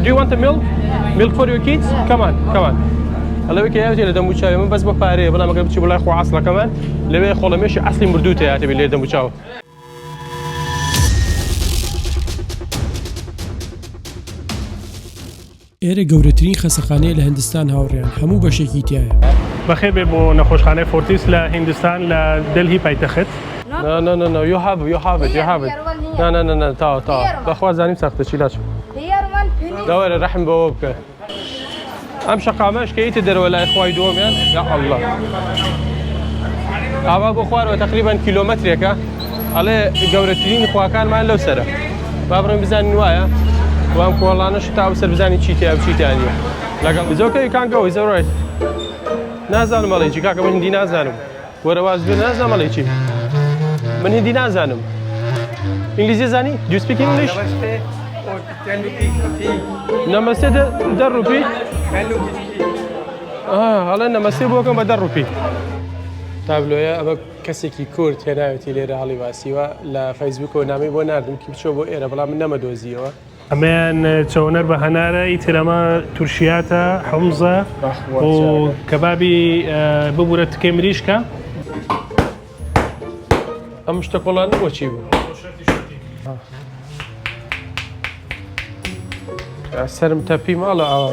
Do you want a milk? Milk for your kids? Come on, come on. ئەڵێ کە یاوتێ لە دەموچاوی من بەس بۆ پارەیە بەڵام ئەگەر بچی بۆ لای خۆ عەسڵەکەمان لەوێ خۆڵەمێشی عەسڵی مردووتە یاتێ بێ لێ دەموچاو. ئێرە گەورەترین خەسەخانەیە لە هندستان هاوڕێیان هەموو بەشێکی تیایە. بەخێر بێ بۆ نەخۆشخانەی فۆرتیس لە هیندستان لە دەلهی پایتەخت. No no no no you have you have it you have it نا نا نا نا تاوە تاوە بەخوا زانیم سەختە چی لاچ داوەرە ڕەحم بەوە بکە ئەم شەقامەش کە یتە دەرەوە لای خوای دووەمیان یا الله ئاوا بۆ خوارەوە تقریبا کیلۆمەترێکە ئەڵێ گەورەترین خواکانمان لەو سەرە با بڕۆین بزانین وایە وام کۆڵانەش تا ئەو سەر بزانین چی تیا و چی تیا نییە لەگەڵ It's okay you can't go it's alright نازانم ئەڵێ چی کاکە من هندی نازانم وەرە واز بێ نازانم ئەڵێ چی من هندی نازانم ئینگلیزی زانی Do you speak English نەمەستێ دە ڕوپی ئەڵێ نەمەستێ بۆکەم بە دە ڕوپی تابلۆیە ئەمە کەسێکی کورد هێناوێتی لێرە هەڵیواسیوە لە فەیسبووکەوە نامەی بۆ ناردم کی بچۆ بۆ ئێرە بەڵام من نەمەدۆزیەوە. ئەمەیان چەوەنەر بە هەنارە ئیتر ئەمە تورشیاتە حومزە و کەبابی ببورە تکەی مریشکە. ئەم شتە کۆڵانە بۆ چی بوو؟ سەرم تەپی ماڵە ئاوا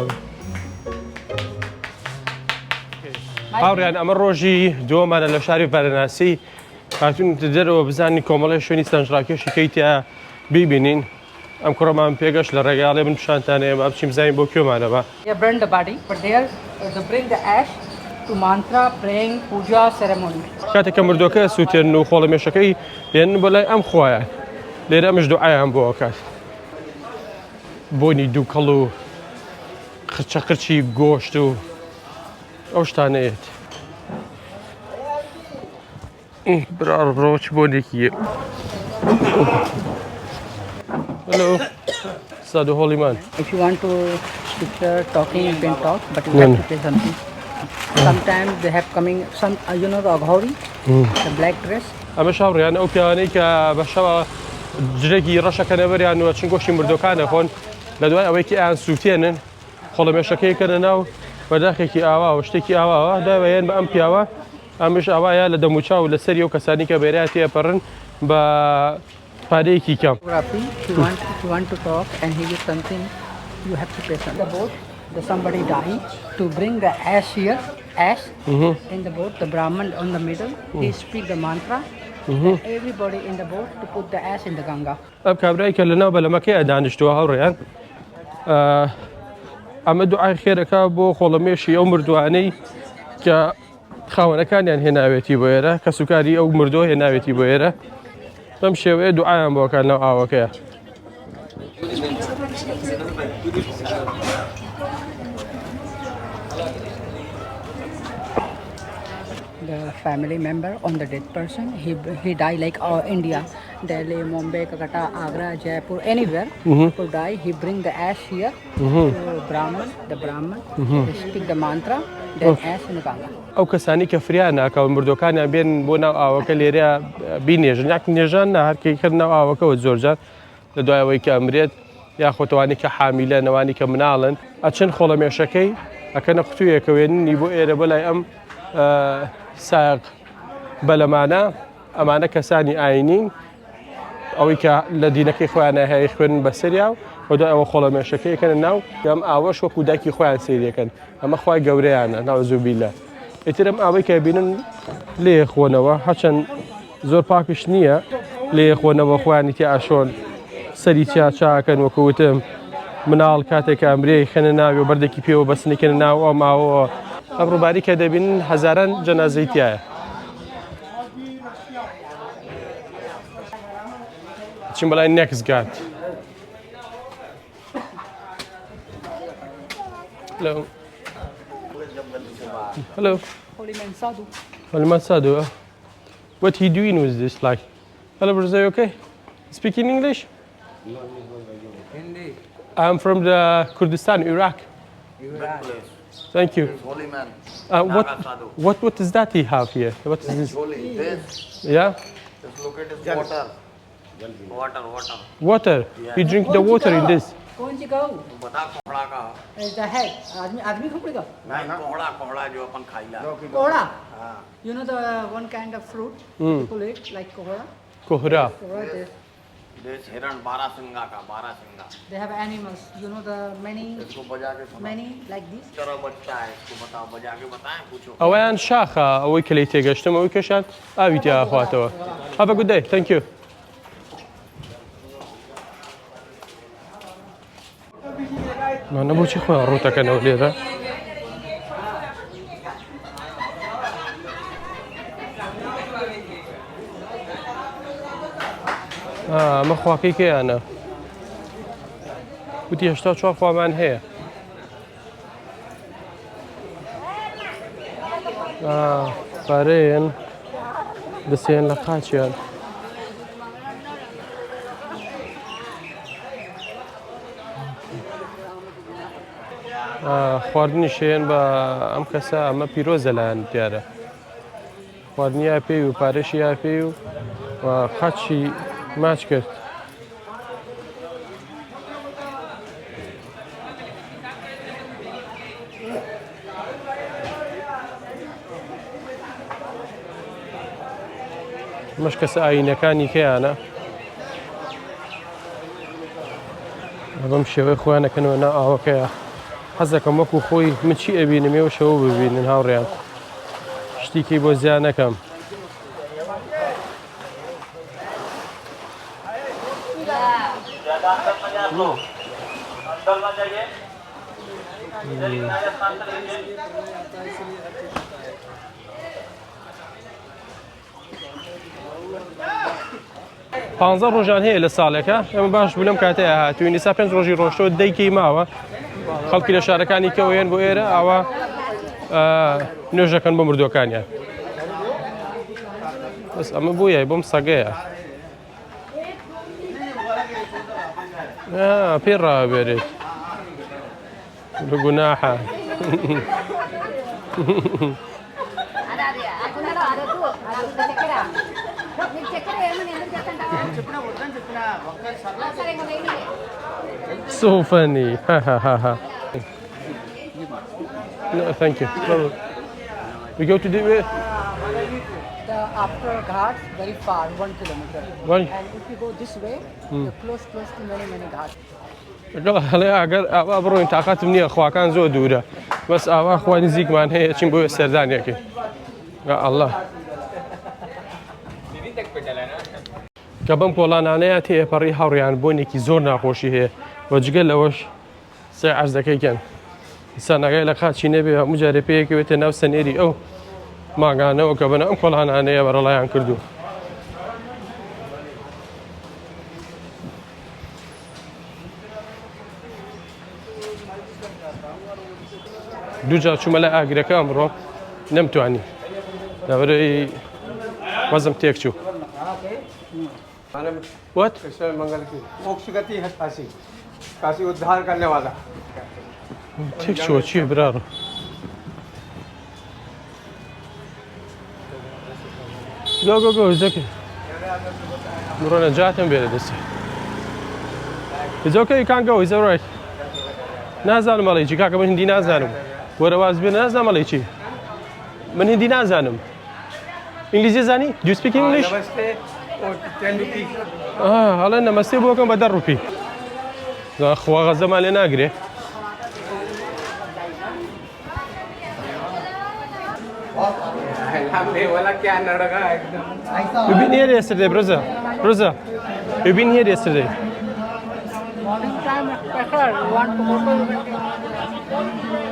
هاوڕیان ئەمە ڕۆژی دووەمانە لە شاری ڤارەناسی هاتوونەتە دەرەوە بزانین کۆمەڵی شوێنی سەرنجڕاکێشی کەی تیا بیبینین ئەم کوڕەمان پێگەشت لە ڕێگا ئەڵێ من پیشانتان ئێمە بچین بزانین بۆ کوێمانە بە They burn the body, but they are they bring the ash to mantra, praying, puja ceremony. کاتێک کە مردووەکە سووتێنن و خۆڵەمێشەکەی دێنن بۆ لای ئەم خوایە لێرە ئەمش دوعایان بۆ ئەکات بۆنی دووکەڵ و قرچەقرچی گۆشت و ئەو شتانەیەت برا ڕۆ چ بۆنێکی Hello. Sadhu Holy Man. If you want to picture talking, you can talk, but you have to pay something. Sometimes they have coming some you know the aghori, the black dress. ئەمەش هاوڕێیان ئەو پیاوانەی کە بە شەوە جلێکی ڕەشەکەنە بەریان و چون گۆشتی مردۆکان ئەخۆن لە دوای ئەوەی کە ئەیان سووتێنن خۆڵەمێشەکەی کەنە ناو بەرداخێکی ئاواوە شتێکی ئاواوە داوایەن بە ئەم پیاوە ئەمش ئاوایە لە دەموچاو و لەسەری ئەو کەسانی کە بێرا تێپەڕن بە پارەیەکی کەم. Photography, if you want, if you want to talk and he gives something, you have to pay some. The boat, the somebody die to bring the ash here, ash in the boat, the Brahman on the middle, he speak the mantra. And everybody in the boat to put the ash in the Ganga. ئەم کابرای کە لەناو بەلەمەکەی دانیشتووە هاوڕێیان ئەمە دوعای خێرەکە بۆ خۆڵەمێشی ئەو مردووانەی کە خاوەنەکانیان هێناوێتی بۆ ئێرە کەسوکاری ئەو مردووە هێناوێتی بۆ ئێرە بەم شێوەیە دوعایان بۆکان ناو ئاوەکەیە. The family member on the dead person, he he die like India, Delhi, Mumbai, Calcutta, Agra, Jaipur, anywhere. People die, he bring the ash here to Brahman, the Brahman, he speak the mantra, then ash in the Ganga. ئەو کەسانی کە فریا ناکەون مردوەکانیان بێن بۆ ناو ئاوەکە لێرە بینێژن یاک نێژان نا هەرکەی کرد ناو ئاوەکەوە زۆرجار لە دوای ئەوەی کە ئەمرێت یاخۆ ئەوانی کە حامیلە نەوانی کە مناڵن ئەچن خۆڵەمێشەکەی ئەکەنە قوتوویەکە وێننی بۆ ئێرە بۆ لای ئەم سایەق بەلەمانە ئەمانە کەسانی ئاینین ئەوەی کە لە دینەکەی خۆیانە هەیە خوێنن بەسەریا و دوای ئەوە خۆڵەمێشەکەی ئەکەنە ناو ئەم ئاوەش وەکو دایکی خۆیان سەیرەکەن ئەمە خوای گەورەیانە ناوزوبیلە ئیتر ئەم ئاوەی کە بینن لێ خۆنەوە هەچەند زۆر پاکش نییە لێ خۆنەوە خۆیانی تیا ئەشۆن سەری چیا چاکەن وەکو وتم مناڵ کاتێک ئەمرێ خەنە ناوی و بەردێکی پێوە بەسنیکەنە ناو ئەو ماوەوە ئەم ڕووباری کە دەبینن هەزاران جەنازەی تایە چیم بەلای next ghat Hello. Hello. Holy man Sadhu. Holy man Sadhu. What he doing with this like? Hello, brother. You okay? Speaking English? Hindi. I'm from the Kurdistan, Iraq. Iraq. Thank you. Holy man. What Naga Sadhu. what what is that he have here? What is this? Holy. This. Yeah, This look at is water. Water, water. water. He drink the water in this. कौन सी गऊ बता कोहड़ा का the head आदमी आदमी खोपड़ी का नहीं कोहड़ा कोहड़ा जो अपन खाइला कोहड़ा हाँ you know the one kind of fruit people eat like कोहड़ा कोहरा कोहड़ा they, देश हिरण बारह सिंगा का बारह सिंगा they have animals you know the many इसको बजा के सुना many like this चलो बच्चा है इसको बताओ बजा के बताएं पूछो ئەوەیان شاخە ئەوەی کە لێی تێگەشتم ئەوەی کەشان ئاوی تیا ئەخواتەوە Have a good day. Thank you. مانە بۆچی خۆیان ڕووتەکەنەوە لێرە؟ ئەمە خواکەی کێیانە؟ وتی 84 خوامان هەیە. پارەیەن دەسێن لە قاچیان. خواردنی شێن بە ئەم کەسە ئەمە پیرۆزە لایەن دیارە خواردنی یا پێی و پارەشی یا پێی و قاچی ماچ کرد. ئەمەش کەسە ئایینەکانی کەیانە بەم شێوەی خۆیان ئەکەنەوە ناو ئاوەکەیە حەزەکەم وەکو خۆی من چی ئەبینم ئێوە شەوە ببینن هاوڕێیان شتیکی بۆ زیان نەکەم. پانزە ڕۆژان هەیە لە ساڵێکە ئەمە باش بوو لەم کاتەیە هاتوین ئێستا پێنج ڕۆژی ڕۆشتەوە دەیکەی ماوە خەڵکی لە شارەکانی کەوە یەن بۆ ئێرە ئاوا نوێژەکەن بۆ مردوەکانیان بەس ئەمە بۆ یای بۆم سەگەیە پێ ڕابێرێت لە گوناحە. So funny. No, thank you. We go to the The after Ghats, very far, 1 kilometer. One. And if you go this way, you're close, close to many, many ghats. لەگەڵ هەڵێ ئەگەر ئاوا بڕۆین تاقەتم نییە خواکان زۆر دوورە بەس ئاوا خوا نزیکمان هەیە چین بۆ سەردانێکی یا ئەڵڵا کە بەم کۆڵانانەیە تێپەڕی هاوڕیان بۆنێکی زۆر ناخۆشی هەیە و جگە لەوەش سێ عەرزەکەی کەن ئینسان ئاگای لە قاچی نەبێ هەموو جارێ پێیەکەوێتە ناو سەنێری ئەو مانگانەوە کە بەناو ئەم کۆڵانانەیە بەرەڵایان کردو. دووجار چوومە لای ئاگرەکە ئەمڕۆ نەمتوانی لەبەرەی وەزم تێک چوو. What? मंगल की मोक्ष गति है काशी काशी उद्धार करने वाला تێک چووە چییە براڕۆ؟ Go, go, go. It's okay. بڕۆ نەجاتم بێ لە دەستی. It's okay, you can't go. It's all right. نازانم ئەڵێی چی کاکە من هندی نازانم. وەرە واز بێنە نازانم ئەڵێی چی. من هندی نازانم. ئینگلیزی زانی؟ Do you speak English? नमस्ते और 10 रुपी ئەڵێ نەمەستێ بۆکەم بە 10 ڕوپی. خوا غەزەمان لێ ناگرێ. वाला क्या नड़गा एकदम We've been here yesterday, brother. Brother, we've been here yesterday. Morning time special. You want to photo? You can take.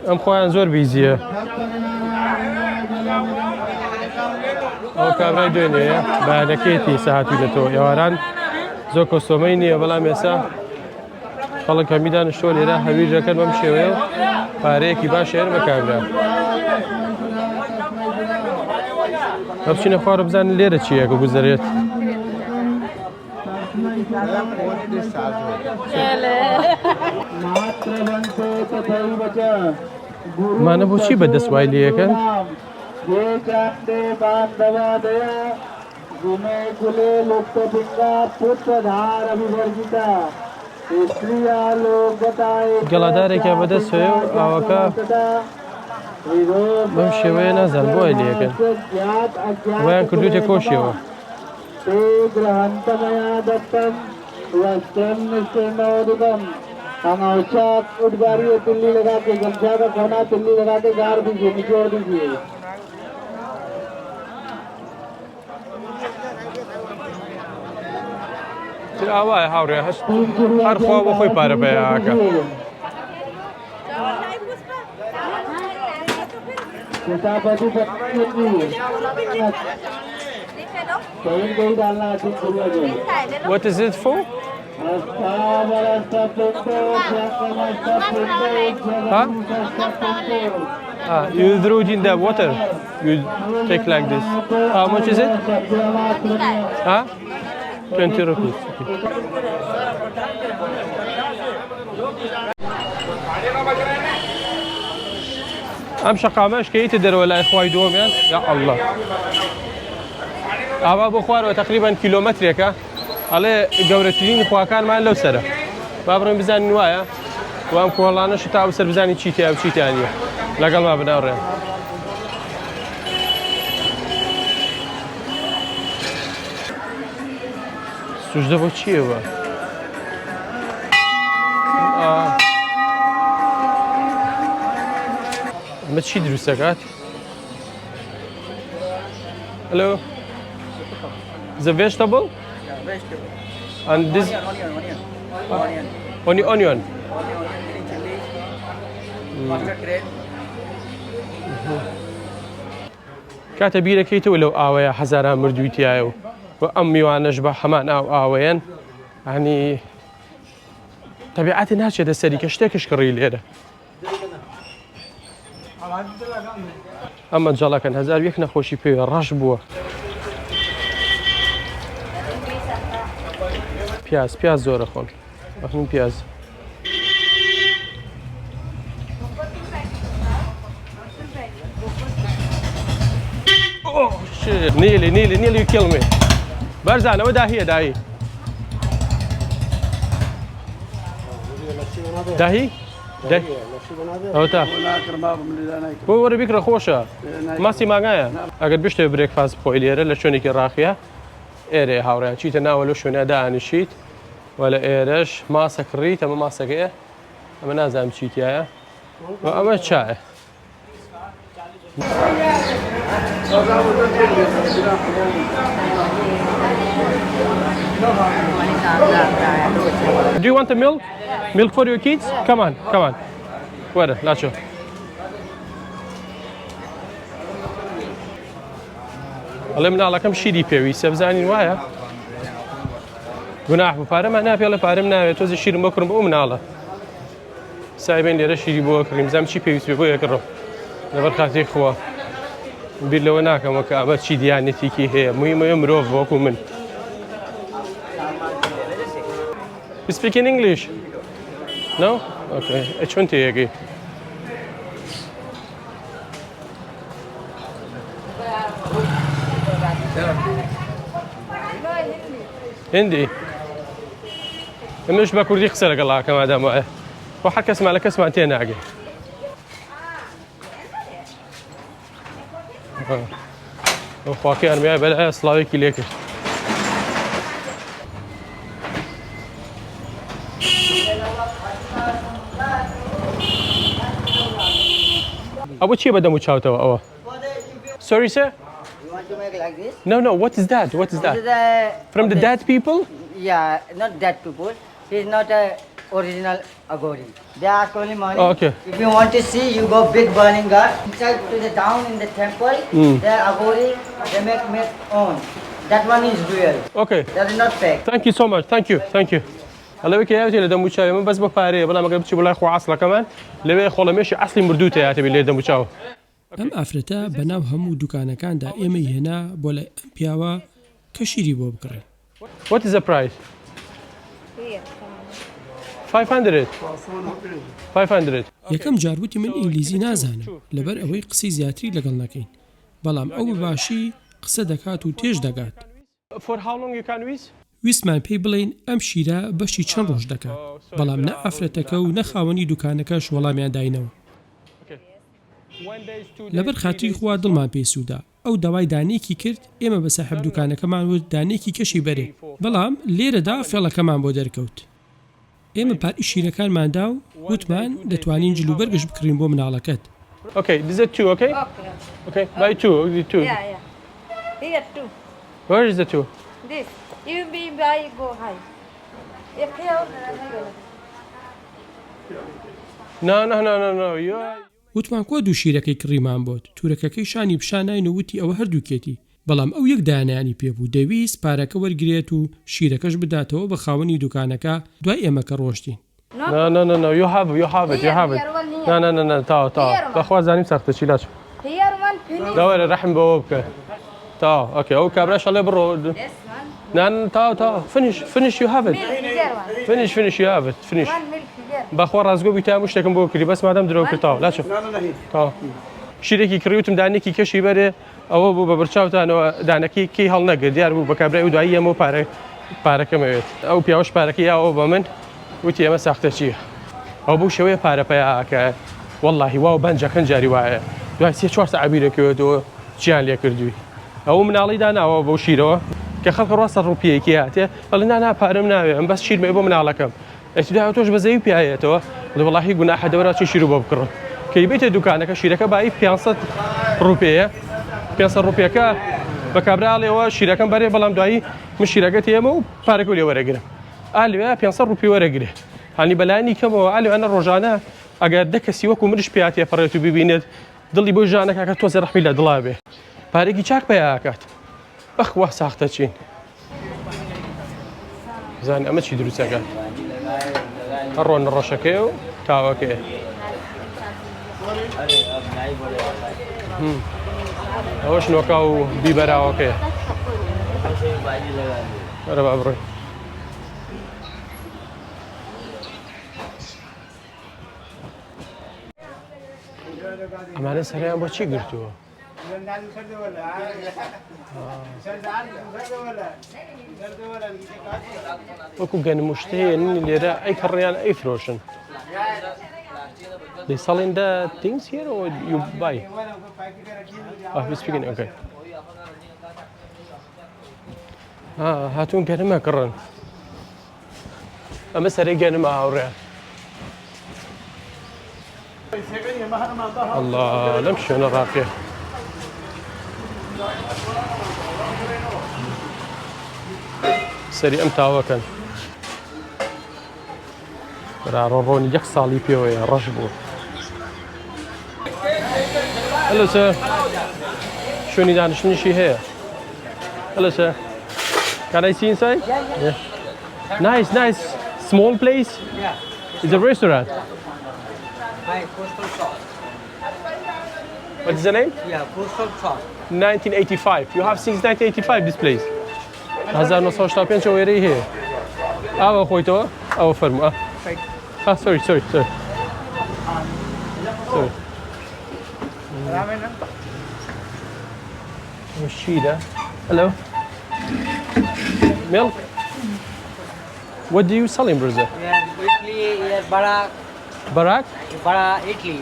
ئەم خۆیان زۆر busy یە. ئەو کابرای دوێنێیە بەیانەکەیەتی ئێستا هاتووینەتەوە ئێواران زۆر customer ی نییە بەڵام ئێستا خەڵک هەمی دانیشتووە لێرە هەویر دەکەن بەم شێوەیە و پارەیەکی باش هێن بە کابرا. بە بچینە خوارە بزانین لێرە چییە کە گوزەرێت. مانە بۆچی بە دەست وای لێیەکەن؟ گەڵادارێکیان بەدەستەوەیە و ئاوەکە بەم شێوەیە نازانم بۆ وای لێکەن وایان کردووتە کۆشیەوە. تر ئاوایە هاوڕێ هەست هەر خوا بۆ خۆی پارە پەیاکە. What is it for? Huh? Ah, you throw it in the water. You take like this. How much is it? Huh? 20 rupees. Okay. ئەم شەقامەش کە یتە دەرەوە لای خوای دووەمیان یا الله ئاوا بۆ خوارەوە تقریبا کیلۆمەترێکە ئەڵێ گەورەترین خواکانمان لەو سەرە با بڕۆین بزانین وایە و ئەم کۆڵانەش تا ئەو سەر بزانین چی تیا و چی تیا نییە لەگەڵما بناڕێن. سوژدە بۆ چییە وە؟ ئەمە چی دروست دەکات؟ Hello. Is it vegetable? Yeah, vegetable. And this Onion, onion, onion. Onion, onion. Onion, green chili, mustard grain. کاتە بیرەکەیتەوە لەو ئاوەیە هەزاران مردووی تایە و و ئەم میوانەش بە هەمان ئاو ئاوەیەن هەنی تەبیعەتی ناچێتە سەری کە شتێکش کڕی لێرە ئەمە جەڵەکەن 1001 نەخۆشی پێوە ڕەش بووە پیاز پیاز زۆرە خۆن ئەخن پیاز نیلی نیلی نیلی kill me بەرزان ئەوە داهیە داهی داهی ئەوە تا بۆ وەرە بیکڕە خۆشە ماسی مانگایە ئەگەر بشتێ breakfast بخۆی لێرە لە شوێنێکی ڕاقیە ئێرێ هاوڕیان چیتە ناوە لەو شوێنە دانیشیت و لە ئێرەش ماسە کڕیت ئەمە ماسەکەیە ئەمە نازانم چی تایە و ئەمە چایە. Do you want a milk? Milk for your kids? Come on, come on. وەرە لاچۆ. ئەڵێ مناڵەکەم شیری پێویستە بزانین وایە؟ گوناح بوو پارەمان ناپێڵێ پارەم ناوێت تۆزی شیرم بۆ کڕم بۆ ئەو مناڵە. سایبێن لێرە شیری بۆ کڕیم بزانم چی پێویست بێ بۆ یەکڕم لەبەر خاتری خوا بیر لەوە ناکەمەوە کە ئەمە چی دیانەتێکی هەیە مهمەیە مرۆڤ وەکو من. You speak in English? No? Okay. ئەی چۆن تێیەگەی؟ هندی منش بە کوردی قسە لەگەڵ ئاکەم ئادەم وایە خۆ هەر کەسمان لە کەسمان تێ ناگەی. ئەو خواکەی ئەرمیای بەلایە سڵاوێکی لێ کرد. ئەوە چییە بە دەم و چاوتەوە ئەوە؟ Sorry sir? You want to make like this? No, no, what is that? What is that? This is a, From the dead people? Yeah, not dead people. He's not a original Agori. They ask only money. Oh, okay. If you want to see, you go big burning ghat. Inside to the down in the temple, there Agori, they make own. That one is real. Okay. That is not fake. Thank you so much. Thank you. Thank you. ئەڵێ وەکە یاوتێ لە دەموچاوی من بەس بۆ پارەیە بەڵام ئەگەر بچی بۆ لای خوا عەسڵەکەمان لەوێ خۆڵەمێشی عەسڵی مردووتە یاتەبی لێ دەموچاو. ئەم ئافرەتە بەناو هەموو دوکانەکاندا ئێمەی هێنا بۆ لای ئەم پیاوە کە شیری بۆ بکڕین. What is the price? 500. 500. یەکەم جار وتی من ئینگلیزی نازانم لەبەر ئەوەی قسەی زیاتری لەگەڵ نەکەین، بەڵام ئەو بە باشی قسە دەکات و تێش دەگات. For how long you can use? ویستمان پێی بڵێین ئەم شیرە بەشی چەند ڕۆژ دەکات، بەڵام نە ئافرەتەکە و نە خاوەنی دوکانەکەش وەڵامیان داینەوە. لەبەر خاتری خوا دڵمان پێی سووتا. ئەو داوای دانەیەکی کرد، ئێمە بە ساحێب دوکانەکەمان وت دانەیەکی کەشی بەرێ، بەڵام لێرەدا فێڵەکەمان بۆ دەرکەوت. ئێمە پارەی شیرەکانمان دا و وتمان دەتوانین جلوبەرگش بکڕین بۆ مناڵەکەت. Okay, this is two, okay? Okay, buy two, two. Yeah, yeah. Here two. Where is the two? This. You be buy go high. If here. No, no, no, no, no. You are... وتمان کوا دوو شیرەکەی کڕیمان بۆت؟ تورەکەکەی شانی پیشان ناین و وتی ئەوە هەردووکێتی. بەڵام ئەو یەک دانەیانی پێ بوو دەویست پارەکە وەرگرێت و شیرەکەش بداتەوە بە خاوەنی دوکانەکە دوای ئێمە کە ڕۆشتین. No no no no you have you have it you have it نا نا نا نا تاو تاو بەخوا زانیم سەختە چی لاچ داوەرە ڕەحم بەوە بکە تاو okay ئەو کابراش ئەڵێ بڕۆ نا نا تاو تاو finish finish you have it finish finish you have it finish بەخوا ڕاستگۆ بی تا هەموو شتێکم بۆ کردی بەس مادەم درۆ کرد تاو لاچ تاو شیرێکی کڕی وتم دانێکی کەشی بەرێ ئەوە بوو بە بەرچاوتانەوە دانەکەی کەی هەڵنەگرت دیار بوو بە کابرای ئەو دوایی ئەمە پارە پارەکەم ئەوێت ئەو پیاوەش پارەکەی یاوە بە من وتی ئەمە ساختەچییە ئەو بەو شێوەیە پارە پەیا ئەکا وەڵاهی واو بەنجەکەن جاری وایە دوای سێ چوار سەعات بیرەکەوێتەوە چیان لێ کردووی ئەو مناڵی داناوە بەو شیرەوە کە خەڵک ڕاستە ڕوپیەکی هاتێ ئەڵێ نا نا پارەم ناوێ ئەم بەس شیرمێ بۆ مناڵەکەم ئەچی دوای تۆش بەزەیی پیایەتەوە ئەڵێ وەڵاهی گوناحە دەوەرا چین شیر بۆ بکڕم کە بیتە دوکانەکە شیرەکە بایی 500 ڕوپیە 500 ڕوپیەکە بە کابرا ئەڵێەوە شیرەکەم بەرێ بەڵام دوایی من شیرەکە تێمە و پارەکە لێ وەرەگرم ئالوێ 500 ڕوپی وەرەگرێ هەنی بەلایەنی کەمەوە ئالوانە ڕۆژانە ئەگەر دە کەسی وەکو منش پیا تێپەڕێت و ببینێت دڵی بۆی ژانەکە کە تۆزێ ڕەحمی لە دڵا بێ پارێکی چاک پەیاکات بەخوا ساختە چین زان ئەمە چی دروستەکە ڕۆن ڕەشەکەی و تاوەکەی ئەوەش نۆکا و بیبەراوەکەی وەرە با بڕۆین ئەمانە سەریان بۆ چی گرتووە؟ وەکو گەنمشتەیە لێرە ئەی کڕیان ئەی فرۆشن They selling the things here or you buy? Oh, he's speaking. Okay. هاتوون گەنمە کڕن. ئەمە سەرەی گەنمە هاوڕێ. الله لەم شوێنە ڕاقیە. سەری ئەم تاوەکەن. برا ڕۆنی یەک ساڵی پێوەیە ڕەش بوو. Hello sir. شوێنی دانیشتنیشی هەیە. Hello sir. Can I see inside? Yeah. Nice, nice. Small place? Yeah. It's a restaurant. My coastal sauce. What is the name? Yeah, coastal sauce. 1985. You have since 1985 this place. 1985 ئەوێرەی هەیە. ئاوە خۆیتەوە؟ ئەوە فەرموو. Ah, sorry, sorry, sorry. Sorry. شیرە. Hello. Milk. What do you sell in Brazil? Yeah, idli, here bara, Barak? bara idli.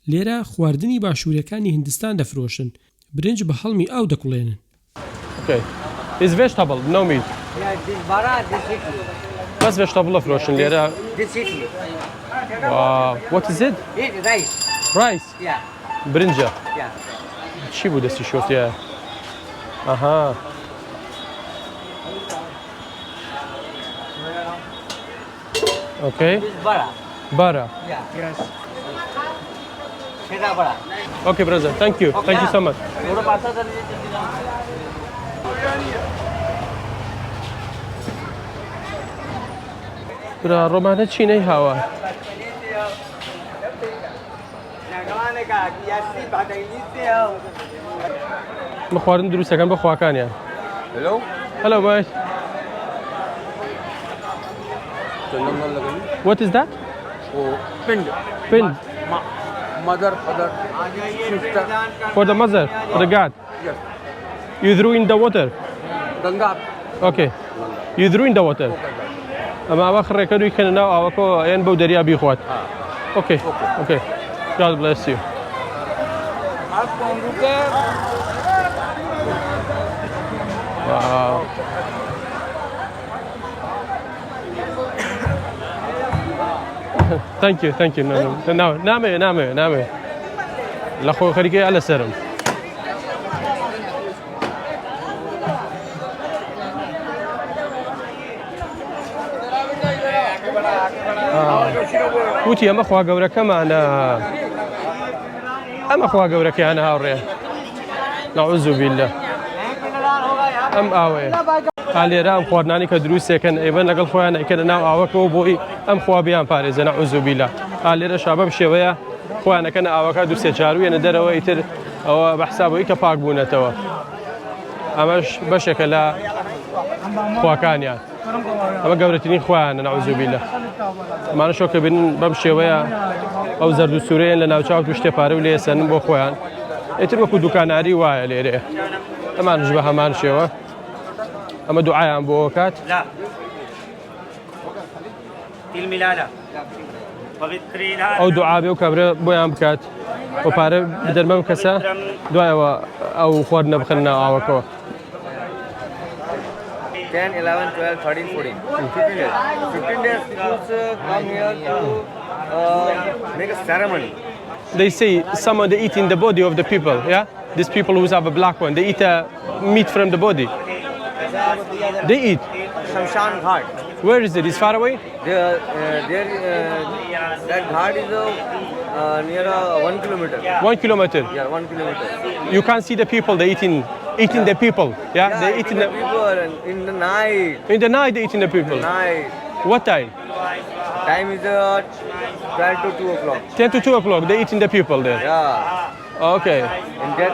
لێرە خواردنی باشوورەکانی هیندستان دەفرۆشن برنج بە هەڵمی ئاو دەکوڵێنن. Okay. It's vegetable, no meat. Yeah, this bara, this idli. بەس vegetable ئەفرۆشن لێرە. This idli. Wow. What is it? It rice. Rice. Yeah, برنجە. yeah. چی بوو دەستی شۆرتیە؟ ئەها. Okay. This bara. Bara. Yeah. Yes. Sheda bara. Okay, brother. Thank you. Thank you so much. थोड़ा पासा कर برا ڕۆمانە چینەی هاوار. بە خواردن دروستەکەن بە خواکانیان. Hello. Hello, mate. What is that? Pind. Pind. Mother, father, sister. For the mother, for the God. Yes. You threw in the water. Ganga. Okay. You threw in the water. ئەمە ئەوە خڕێکە رووی کەنە ناو ئاوەکەەوە ئەیەن بەو دەریا بیخوات. Okay. Okay. God bless you. Wow. Thank you, thank you. No, no, no, نامەوێ نامەوێ نامەوێ لە خۆ خەریکەی لە سەرم. وتی ئەمە خوا گەورەکەمانە ئەمە خوا گەورەکەیان هاوڕێ نعوذ بالله ئەم ئاوەیە ئا لێرە ئەم خواردنانی کە دروستێکن ئەیبەن لەگەڵ خۆیان ئەیکەنە ناو ئاوەکەەوە بۆی ئەم خوا بیان پارێزە نعوذ بالله ئا لێرە شا بەم شێوەیە خۆیانەکەنە ئاوەکە دوو سێ چاروێنە دەرەوە ئیتر ئەوە بە حسابەوەی کە پاک بوونەتەوە ئەمەش بەشێکە لە خواکانیان ئەمە گەورەترین خوایانە نعوذ بالله ئەمانە شۆکە بینن بەم شێوەیە ئەو زەرد و سوورەیەن لە ناوچاو تو شتێ پارە و لێسەنن بۆ خۆیان ئیتر وەکو دوکاناری وایە لێرەیە ئەمانش بە هەمان شێوە ئەمە دوعایان بۆ کات ئەو دوعا بێ و کابرا بۆیان بکات و پارە بدەن بەم کەسە دوایەوە ئەو خواردنە بخەن ناو ئاوەکەوە. 10, 11, 12, 13, 14. 15 days. 15 days people come here to make a ceremony. They say someone they eat in the body of the people, yeah? These people who have a black one, they eat meat from the body. They eat. Shamshan Ghat. Where is it? It's far away? There, that ghat is near 1 kilometer. 1 kilometer. Yeah, 1 kilometer. You can't see the people, they eating, eating the people. Yeah, they eating the people and in the night. In the night they eating the people. Night. What time? Time is 12 to 2 o'clock. 10 to 2 o'clock, they eating the people there. Yeah. Okay. And then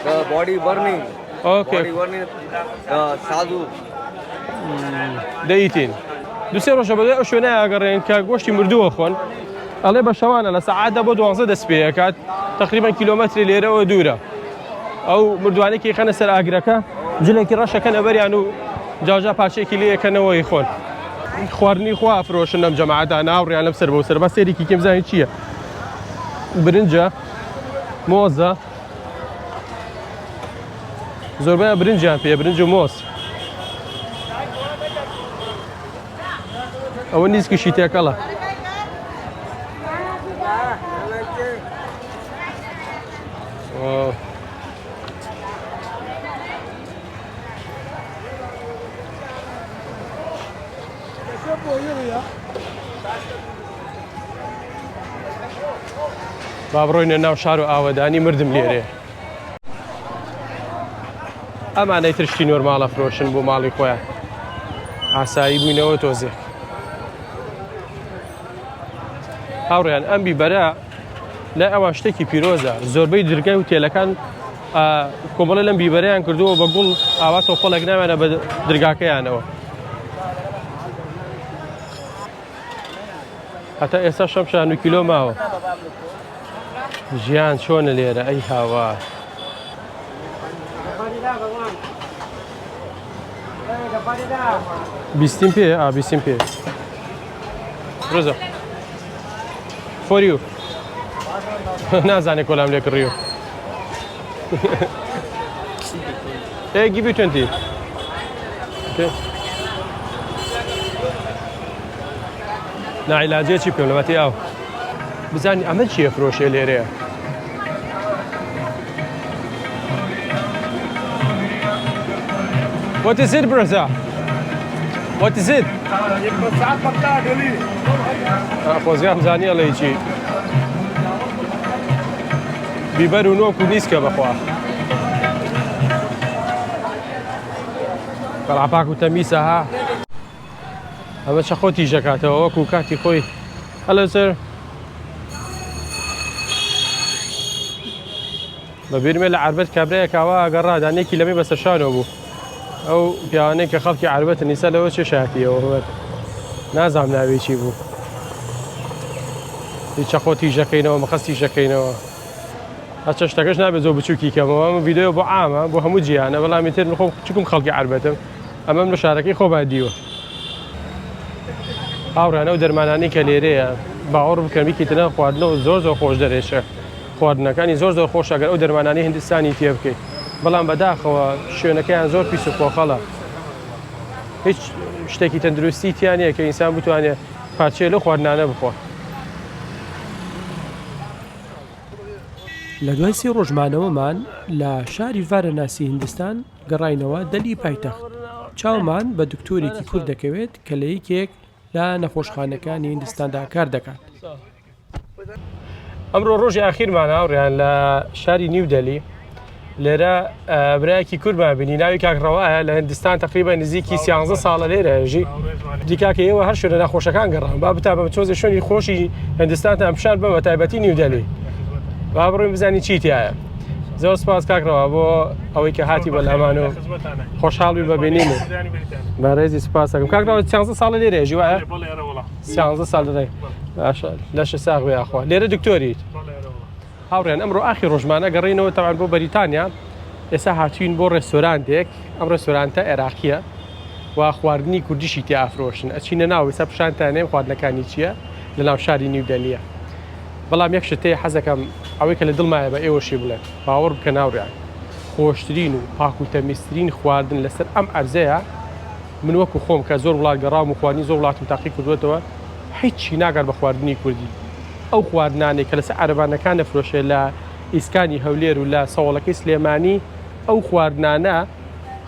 the body burning. Okay. Body burning, the sadhu. They eating. دوو سێ ڕۆژە بەدوای ئەو شوێنە ئەگەڕێن کە گۆشتی مردووە خۆن ئەڵێ بە شەوانە لە سەعاتدا بۆ 12 دەست پێ ئەکات تقریبا کیلۆمەتری لێرەوە دوورە ئەو مردوانێکی خەنە سەر ئاگرەکە جلێکی ڕەشەکەن ئەبەریان و جاجا پارچەیەکی لێ یەکەنەوەی خۆن خواردنی خوا فرۆشن لەم جەماعەتە ناوڕیان لەم سەر بۆ سەر با سێریکی کێم زانین چییە برنجە مۆزە زۆربەیان برنجیان پێ برنج و مۆز ئەوە نیسکیشی تێکەڵە ئۆ. با بڕۆینە ناو شار و ئاوەدانی مردم لێرێ ئەمانەی ترشتی نۆرماڵە فرۆشن بۆ ماڵی خۆیان ئاسایی بووینەوە تۆزێک هاوڕیان ئەم بیبەرە لای ئەوان شتێکی پیرۆزە زۆربەی درگای هوتێلەکان کۆمەڵە لەم بیبەرەیان کردووە بە گوڵ ئاوا تۆپەڵێک ناوێنە بە درگاکەیانەوە هەتا ئێستا شەمشان و کیلۆ ماوە ژیان چۆنە لێرە ئەی هاوار بیستیم پێ ئا بیستیم پێ ڕزە for you نازانێ کۆلام لێ کڕیو Hey, give you 20. Okay. ناعیلاجێ چی بکەم لەباتی ئاو بزانی ئەمە چییە فرۆشێ لێرەیە What is it, brother? What is it? خۆزگام زانی ئەڵێ چی بیبەر و نۆک و نیسکە بەخوا بەڵام پاک و تەمیسە ها ئەمە چە خۆ تیژەکاتەوە وەکو کاتی خۆی Hello sir بە بیرمێ لە عربەت کابرایەک ئاوا ئەگەڕا دانێکی لەمەی بەسەر شانەوە بوو ئەو پیاوانەی کە خەڵکی عربەتن ئیسا لەوە چێ شایەتیەوە هەر نازانم ناوی چی بوو هیچ چەقۆ تیژەکەینەوە مقەس تیژەکەینەوە هەرچە شتەکەش نابێت زۆر بچووکی کەمەوە ئەمە ڤیدیۆ بۆ عامە بۆ هەموو جیهانە بەڵام ئیتر من خۆم چکم خەڵکی عربەتم ئەمەم لە شارەکەی خۆمان دیوە. هاوڕێیان ئەو دەرمانانەی کە لێرەیە باوەڕ بکەن بیکەیتە ناو خواردنەوە زۆر زۆر خۆش دەرێشە خواردنەکانی زۆر زۆر خۆشە گەر ئەو دەرمانانەی هندستانی تێ بکەیت بەڵام بەداخەوە شوێنەکەیان زۆر پیس و پۆخەڵە هیچ شتێکی تەندروستی تیا نییە کە ئینسان بتوانێت پارچەیە لەو خواردنانە بخوا. لە دوای سێ ڕۆژ مانەوەمان لە شاری ڤارەناسی هیندستان گەڕاینەوە دەلی پایتەخت. چاومان بە دکتۆرێکی کورد دەکەوێت کە لە یەکێک لە نەخۆشخانەکانی هیندستاندا کار دەکات. ئەمڕۆ ڕۆژی ئاخیرمانە هاوڕێیان لە شاری نیو دەلی لێرە برایەکی کوردمان بینی ناوی کاک ڕەوایە لە هندستان تقریبا نزیکی 13 ساڵە لێرە ژی دیکاکە ئێوە هەر شوێنە ناخۆشەکان گەڕان با بتا بە چۆزە شوێنی خۆشی هندستانتان پیشان بەمە تایبەتی نیو دەلی با بڕۆین بزانین چی تایە زۆر سپاس کاک ڕەوا بۆ ئەوەی کە هاتی بە لامان و خۆشحاڵ بی بە بینین بەڕێزی سپاسەکەم کاک ڕەوا 13 ساڵە لێرە ژی وایە 13 ساڵ لێرە باشە لەشە ساغ بێ یاخوا لێرە دکتۆریت هاوڕێن ئەمڕۆ ئاخی ڕۆژمانە گەڕینەوە تەوان بۆ بەریتانیا ئێستا هاتوین بۆ ڕێستۆرانتێک ئەم ڕێستۆرانتە عێراقیە و خواردنی کوردیشی تیا ئەفرۆشن ئەچینە ناو ئێستا پیشانتانێم خواردنەکانی چییە لە ناو شاری نیو دەلیە بەڵام یەک شت هەیە حەزەکەم ئەوەی کە لە دڵمایە بە ئێوەشی بڵێم باوەڕ بکە ناوڕیان خۆشترین و پاک و تەمیزترین خواردن لەسەر ئەم ئەرزەیە من وەکو خۆم کە زۆر وڵات گەڕاوم و خواردنی زۆر وڵاتم تاقی کردووەتەوە هیچی ناگات بە خواردنی کوردی ئەو خواردنانەی کە لەسەر عەرەبانەکان دەفرۆشێ لە ئیسکانی هەولێر و لە سەوەڵەکەی سلێمانی ئەو خواردنانە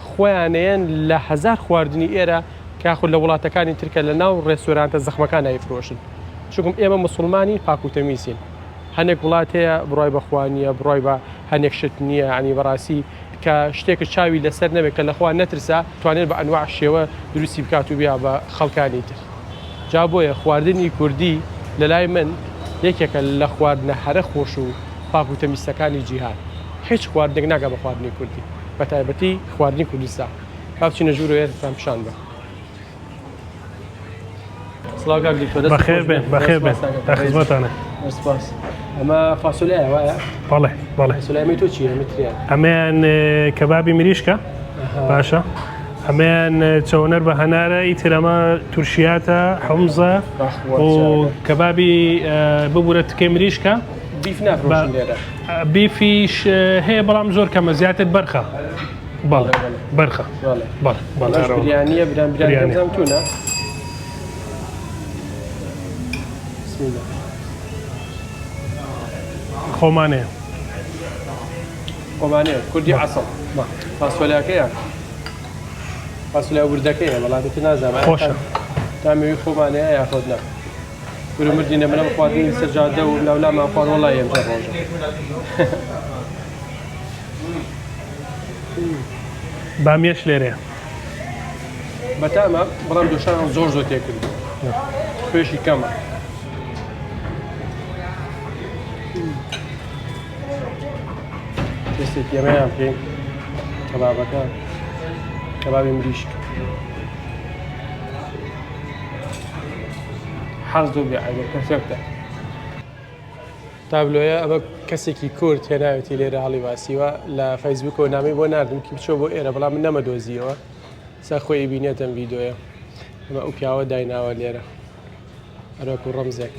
خۆیانەیەن لە هەزار خواردنی ئێرە کە یاخود لە وڵاتەکانی تر کە لە ناو ڕێستۆرانتە زەخمەکان ئەیفرۆشن چونکم ئێمە موسڵمانین پاک و تەمیزین هەنێک وڵات هەیە بڕای بە خوا نییە بڕای بە هەنێک شت نییە ینی بەڕاستی کە شتێکت چاوی لەسەر نەبێت کە لەخوا نەترسا توانێت بە ئەنواع شێوە دروستی بکات و بیا بە خەڵکانی تر جا بۆیە خواردنی کوردی لەلای من یەکێکە لە خواردنە هەرە خۆش و پاک و تەمیستەکانی جیهان هیچ خواردنێک ناگا بە خواردنی کوردی بە تایبەتی خواردنی کوردستان با بچینە ژوورەوە یەکتان پیشان بەم. سڵاو کاک دکتۆر دەست بەخێر بێن بەخێر بێن لە خزمەتانە سپاس ئەمە فاسۆلیایە وایە بەڵێ بەڵێ فاسۆلیای تۆ چییە متریان ئەمەیان کەبابی مریشکە باشە ئەمەیان چەوەنەر بە هەنارە ئیتر ئەمە تورشیاتە حمزە و کەبابی ببورە تکەی مریشکە beef نافرۆشن لێرە beef یش هەیە بەڵام زۆر کەمە زیاتر بەرخە بەڵێ بەرخە بەڵێ بەڵێ بریانیە بران بریانیە تونە خۆمانەیە خۆمانەیە کوردی عسڵ فاسۆلیاکەیە فاسۆلیا وردەکەیە بەڵام تر نازانم خۆشە تامەوی خۆمانەیە یاخۆت نا کورە مردینە منم خواردنی سەر جادە و لاولامان خوارد وەڵای ئەم ڕۆژە بامیەش لێرەیە بەتامە بەڵام دۆشان زۆر زۆر تێکرد خوێشی کەمە تێستێکی ئەمەیان بکەین کەبابەکە کەبابی مریشک حەز زۆر بێ عەیبە پێرفێکتە تابلۆیە ئەمە کەسێکی کورد هێناوێتی لێرە هەڵی باسیوە لە فەیسبوکەوە نامەی بۆ ناردم کی بچۆ بۆ ئێرە بەڵام من نەمەدۆزیەوە سا خۆی بینێتەم ڤیدۆیە ئەمە ئەو پیاوە دایناوە لێرە هەروەکو ڕەمزێک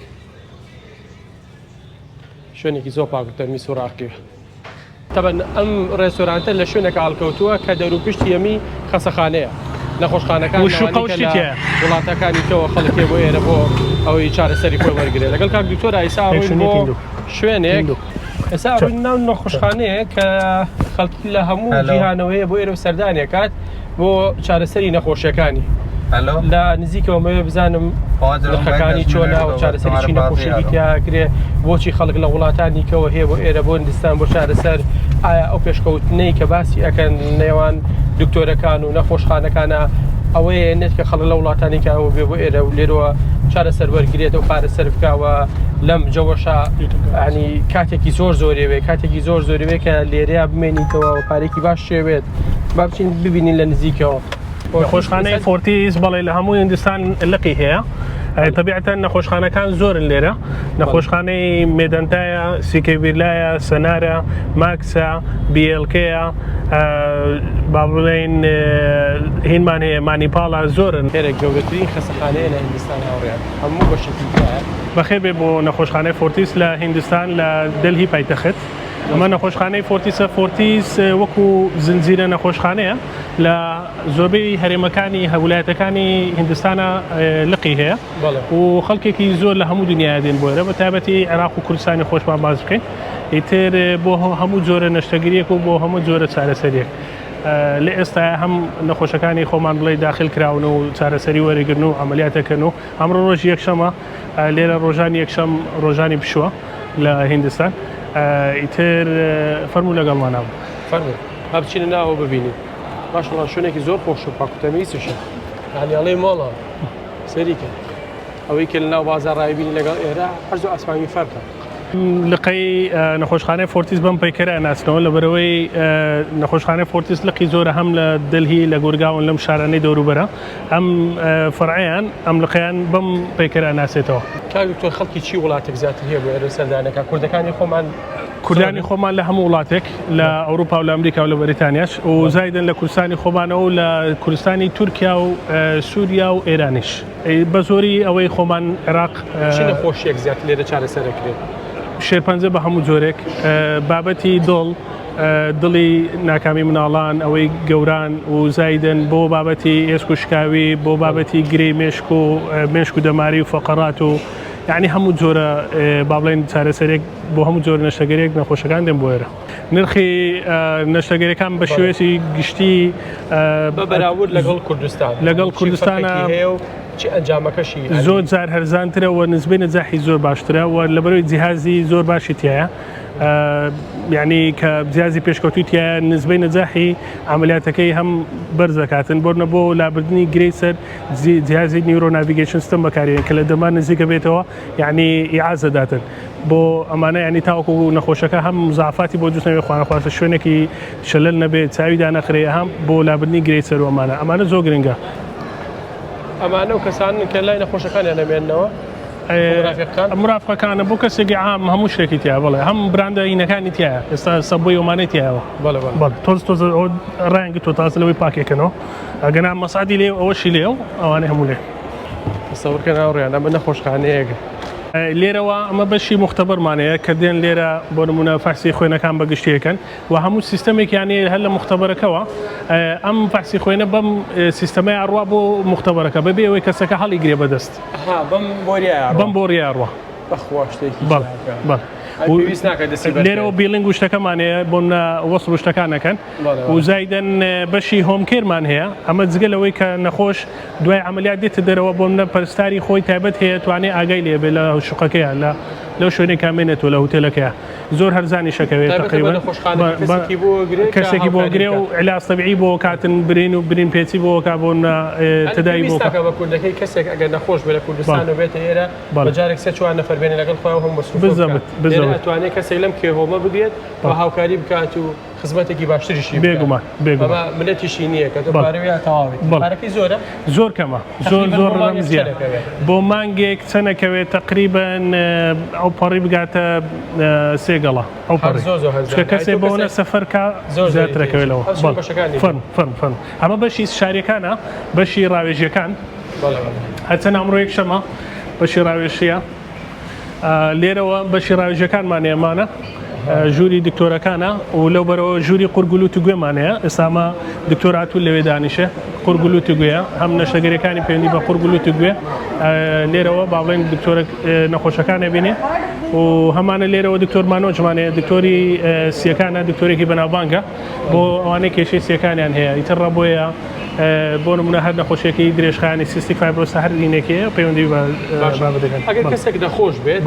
شوێنێکی زۆر پاک و تەمیز و ڕاقیە. تەبەن ئەم ڕێستۆرانتە لە شوێنێکا هەڵکەوتووە کە دەوروپشتی یەمی خەسەخانەیە، نەخۆشخانەکان و شوقە و لەوانەی کە شتی لە تیایە. وڵاتەکانی ترەوە خەڵک هەیە بۆ ئێرە بۆ ئەوەی چارەسەری خۆی وەرگرێت. لەگەڵ کاک دکتۆر ئیسا ئەڕۆین بۆ شوێنێک ئێستا ئەڕۆین ناو نەخۆشخانەیەک کە خەڵکی لە هەموو جیهانەوە هەیە بۆ ئێرە و سەردانی ئەکات بۆ چارەسەری نەخۆشیەکانی. لە نزیکەوە مەوێ بزانم نرخەکانی چۆنە و چارەسەری چی نەخۆشیەکی تیا کرێ بۆچی خەڵک لە وڵاتانی کەوە هەیە بۆ ئێرە بۆ هندستان بۆ چارەسەر ئایا ئەو پێشکەوتنەی کە باسی ئەکەن نێوان دکتۆرەکان و نەخۆشخانەکانە ئەوەیە نێت کە خەڵک لە وڵاتانی کەەوە بێ بۆ ئێرە و لێرەوە چارەسەر وەرگێت و پارە سەرف بکاوە لەم جەوەشە ینی کاتێکی زۆر زۆرێوێ کاتێکی زۆر زۆرێوێ کە لێرەیە بمێنیتەوە و پارێکی باش شێوێت با بچین ببینین لە نزیکەوە. نەخۆشخانەی فۆرتیس بەڵێ لە هەموو هندستان لقی هەیە. تەبیعەتەن نەخۆشخانەکان زۆرن لێرە نەخۆشخانەی مێدەنتایە سیکەی بیرلایە سەنارە ماکسە بیێلکەیە با بڵێین هینمان هەیە مانیپاڵە زۆرن. لێرە گەورەترین خەسەخانەیە لە هیندستان هاوڕێیان هەموو بەشێکی تیایە. بەخێر بێ بۆ نەخۆشخانەی فۆرتیس لە هیندستان لە دەلهی پایتەخت. ئەمە نەخۆشخانەی فۆرتیسە فۆرتیس وەکو زنجیرە نەخۆشخانەیە لە زۆربەی هەرێمەکانی ولایەتەکانی هیندستانە لقی هەیە و خەڵکێکی زۆر لە هەموو دنیا دێن بۆ ئێرە بە تایبەتی عێراق و کوردستانی خۆشمان باس بکەین ئیتر بۆ هەموو جۆرە نەشتەگریەک و بۆ هەموو جۆرە چارەسەریەک لە ئێستا هەم نەخۆشەکانی خۆمان بڵێ داخل کراون و چارەسەری وەرەگرن و عملیاتەکەن و ئەمڕۆ ڕۆژی یەکشەمە لێرە ڕۆژانی یەکشەم ڕۆژانی پشووە لە هیندستان ئیتر فەرموو لەگەڵمان نابوو. فەرموو با بچینە ناوەوە ببینین. ماشەڵا شوێنێکی زۆر خۆش و پاک و تەمیزیشە. یانی ئەڵێی مۆڵە. سەیری کە. ئەوەی کە لەناو بازاڕ ئەیبینی لەگەڵ ئێرە عەرز و ئاسمانی فەرقە. لقی نەخۆشخانەی فۆرتیس بەم پەیکەرە ئەناسنەوە لەبەرئەوەی نەخۆشخانەی فۆرتیس لقی زۆرە هەم لە دەلهی لە گورگاون لەم شارانەی دەوروبەرە ئەم فەرعیان ئەم لقیان بەم پەیکەرە ئەناسێتەوە. کاک دکتۆر خەڵکی چی وڵاتێک زیاتر هەیە بۆ ئێرە سەردانەکە کوردەکانی خۆمان کوردانی خۆمان لە هەموو وڵاتێک لە ئەوروپا و لە ئەمریکا و لە بەریتانیاش و زایدن لە کوردستانی خۆمانەوە و لە کوردستانی تورکیا و سووریا و ئێرانیش بە زۆری ئەوەی خۆمان عێراق. چ نەخۆشیەک زیاتر لێرە چارەسەر ئەکرێت؟ شێرپەنجە بە هەموو جۆرێک، بابەتی دڵ، دڵی ناکامی مناڵان، ئەوەی گەوران و زایدن بۆ بابەتی ئێسک و شکاوی، بۆ بابەتی گرێی مێشک و مێشک و دەماری و فەقەرات و یعنی هەموو جۆرە با بڵێن چارەسەرێک بۆ هەموو جۆرە نەشتەرگەریەک نەخۆشەکان دێن بۆ ئێرە. نرخی نەشتەرگەریەکان بە شێوەیەکی گشتی بە بەراورد لەگەڵ کوردستان لەگەڵ کوردستان هەیە و چی ئەنجامەکەشی زۆر جار هەرزانترە و نسبەی نەجاحی زۆر باشترە و لەبەرەوەی جیهازی زۆر باشی تایە یعنی کە جیازی پێشکەوتوی تایە نسبەی نەجاحی عملیاتەکەی هەم بەرزەکاتن بۆرنە بۆ لابردنی گرێی سەر جیازی neuro navigation system بەکارێن کە لە دەمار نزیکە بێتەوە یعنی ئیعازە داتن بۆ ئەمانە یعنی تاوەکو نەخۆشەکە هەم مزافاتی بۆ دروست نەبێ خوانەخواستە شوێنێکی شەلەل نەبێ چاوی دانەخرێ هەم بۆ لابردنی گرێی سەر و ئەمانە ئەمانە زۆر گرنگە. ئەمانە و کەسانن کە لای نەخۆشەکانیان ئەمێننەوە مرافقەکان مرافقەکانە بۆ کەسێکی عام هەموو شتێکی تیا بڵێ هەم براندە هینەکانی تایە ئێستا سەبۆی ئەمانەی تایەوە بەڵێ بەڵێ تۆز تۆز ئەوە ڕایان گرتووە تازە لەوەی پاکێکەنەوە ئەگەنا مەسعدی لێ ئەوەشی لێ و ئەوانەی هەموو لێ. تەسەور کەن هاوڕێیان ئەمە نەخۆشخانەیەکە. لێرەوە ئەمە بەشی موختەبەرمان هەیە کە دێن لێرە بۆ نمونە فەحسی خوێنەکان بە گشتی ئەکەن و هەموو سیستەمێکیان هەیە هەر لە موختەبەرەکەوە ئەم فەحسی خوێنە بەم سیستەمەی ئەڕوا بۆ موختەبەرەکە بەبێ ئەوەی کەسەکە هەڵیگرێ بەدەست. ئەها بەم بۆریایە ئەڕوا. بەم بۆریایە ئەڕوا. بەخوا شتێکی بەڵێ چاکە. بەڵێ. پێویست ناکات دەستی بەرکەوێت. لێرەوە billing و شتەکەمان هەیە بۆ نمونە وەسڵ و شتەکان ئەکەن و زایدەن بەشی home care مان هەیە ئەمە جگە لەوەی کە نەخۆش دوای عەمەلیات دێتە دەرەوە بۆ منە پەرستاری خۆی تایبەت هەیە توانێ ئاگای لێ بێ لە شوقەکەیا لە لەو شوێنەی کە ئەمێنێتەوە لە هوتێلەکەیا زۆر هەرزانیش ئەکەوێ تایبەتە بە تەقریبەن نەخۆشخانە کە کەسێکی بۆ ئەگرێ کە کەسێکی بۆ هاوکاری ئەگرێ و بکات. علاج طبیعی بۆ کاتن برین و برین پێچی بۆ ئەکا بۆ منە یانی تەداوی بۆ پێویست ئەکا. ناکا بە کوردەکەی کەسێک ئەگەر نەخۆش بێ لە کوردستان بەڵێ و بێتە ئێرە بە بەڵێ جارێک سێ چوار نەفەر بێنێ لەگەڵ خۆیان و هەموو مەسروفە بکا بالضبط لێرە بالضبط ئەتوانێ کەسێک لەم care home ە بگرێت و بەڵێ هاوکاری بکات و خزمەتێکی باشتریشی بکات. بێگومان بێگومان. ئەمە منەتیشی نییە کە تۆ بەڵێ. پارەویە تەواوی. بەڵێ. پارەکەی زۆرە؟ زۆر کەمە زۆر تەقریبەن زۆر بۆ مانگێک ڕەمزیە چەند ئەکەوێت؟ بۆ مانگێک چەند ئەکەوێت تەقریبەن ئەو پەڕی بگاتە سێ گەڵا ئەو هەر پەڕی زۆر زۆر هەرزانە. چونکە ئەی کەسێ تۆ بەوەنە کەسێک سەفەر کا زۆر زۆری زیاتر ئەکەوێت تێچێت. لەوە ئەو چەند بەڵێ بەشەکانی فەرموو فەرموو فەرموو ئەمە بەشی ئیستشاریەکانە بەشی ڕاوێژیەکان بەڵێ بەڵێ. هەرچەند ئەمڕۆ یەکشەمە بەشی ڕاوێژیە لێرەوە بەشی ڕاوێژەکانمان هەیە ئەمانە ژووری دکتۆرەکانە و لەو بەرەوە ژووری قورگ و لوت و گوێمان هەیە ئێستا دکتۆر ئاتول لەوێ دانیشێ قورگ و لوت و گوێیە هەم نەشتەرگەریەکانی پەیوەندی بە قورگ و لوت و گوێ لێرەوە با بڵێن دکتۆرە نەخۆشەکان ئەبینێ و هەمانە لێرەوە دکتۆر مانۆجمان هەیە دکتۆری سیەکانە دکتۆرێکی بەناوبانگە بۆ ئەوانەی کێشەی سیەکانیان هەیە ئیتر ڕەبۆیە بۆ نمونە هەر نەخۆشیەکی درێژخایەنی cystic fibrosis هەر هینێکی هەیە پەیوەندی بە بابەتەکان ئەگەر کەسێک نەخۆش بێت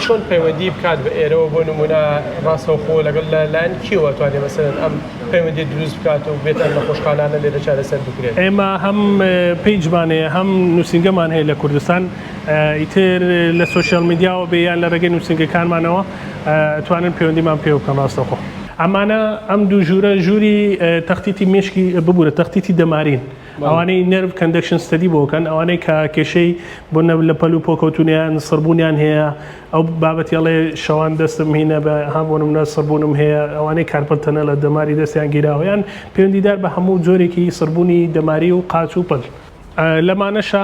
چۆن پەیوەندی بکات بە ئێرەوە بۆ نمونە ڕاستەوخۆ لەگەڵ لە لایەن کێوە توانێت مەسەلەن ئەم پەیوەندی دروست بکات و بێت ئەم نەخۆشخانانە لێرە چارەسەر بکرێت؟ ئێمە هەم page مان هەیە هەم نووسینگەمان هەیە لە کوردستان ئیتر لە social media وە بێ یان لە ڕێگەی نووسینگەکانمانەوە ئەتوانن پەیوەندیمان پێوە بکەن ڕاستەوخۆ. ئەمانە ئەم دوو ژوورە ژووری تەختیتی مێشکی ببورە تەختیتی دەمارین. ئەوانەی nerve conduction study بۆ کەن ئەوانەی کە کێشەی بۆ نە لە پەل و پۆکەوتونیان سڕبوونیان هەیە ئەو بابەتی ئەڵێ شەوان دەستم هینە بە ها بۆ نمونە سڕبوونم هەیە ئەوانەی carpal tunnel ە دەماری دەستیان گیراوە یان پەیوەندیدار بە هەموو جۆرێکی سڕبوونی دەماری و قاچ و پەل. لەمانەشا